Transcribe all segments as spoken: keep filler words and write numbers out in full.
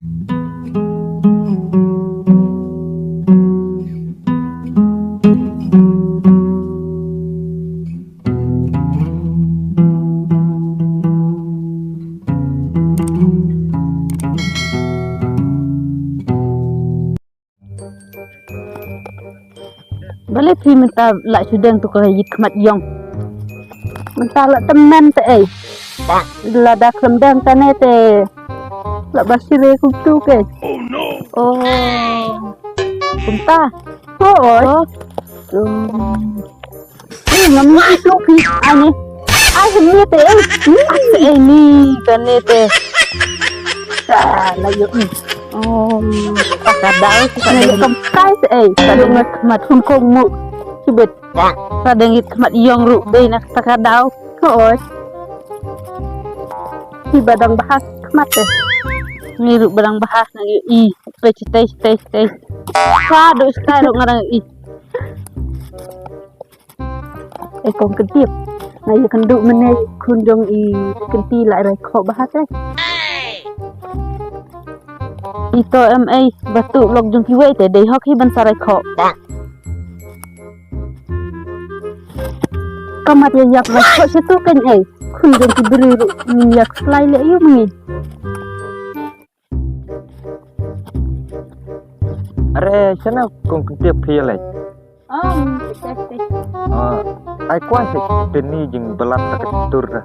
Balei phi mynta la shu deng tu ka ïit khmat ïong? Mynta la tymmen te ei. La da khlem deng kane te la ba shire kumtu ke. Oh. Kumta. Oh. Oi. Oh. Ih, ngam ïohi shuh phi. Ai ni. Ai, hynne te, eh. Ni te, eh, ni kane te. Sa, la ïohi. Oh, ka daw, ka daw. Kam kai te, eh. Ka daw ngat mat hun kong mu. Sibit. Ka daw ngat mat ïong ruh dei na ka daw. Oi. Ki ba dang bha khmat te. Ni ruh ba dang bha na ïohi. Pe citei, citei, citei. Ka daw citei ruh nga dang ïohi. Ei kong Kyntip, nga ïakynduh mynne khun jong i Kynti la rai khoh bha te. Ito em ei, ba tuh lok jong kiwei te dei hok hi ban sa rai khoh. Ka mat ïa ïap rai khoh sha tu kein ei, khun jong ki briew ruh ngin ïa khlai leh ïa u mynnin. Are, shano kong Kyntip phi ïa leit? Oh, phi leit, phi leit. Ah, ai kwai sa teni jingbalat ta ka tur da.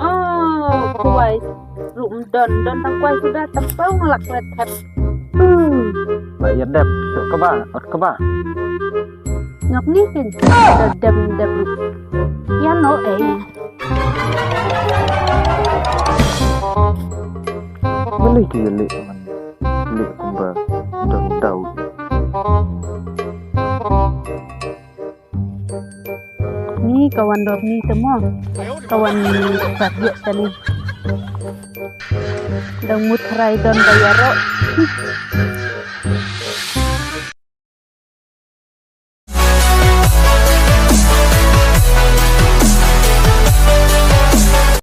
Oh, kwai. Ruh ym don, don tang kwai suda tang pau nglak let thet. Hmm. Ba ïa dep, suk kaba, ot kaba. Ngap ni kin. Da dem dem. Ïa no ei. Balei ki leh man leh kumba don daw. Ni ka wan dor ni te mo. Ka wan ni ka ïa tani. Dang mut rai don ba ïaroh.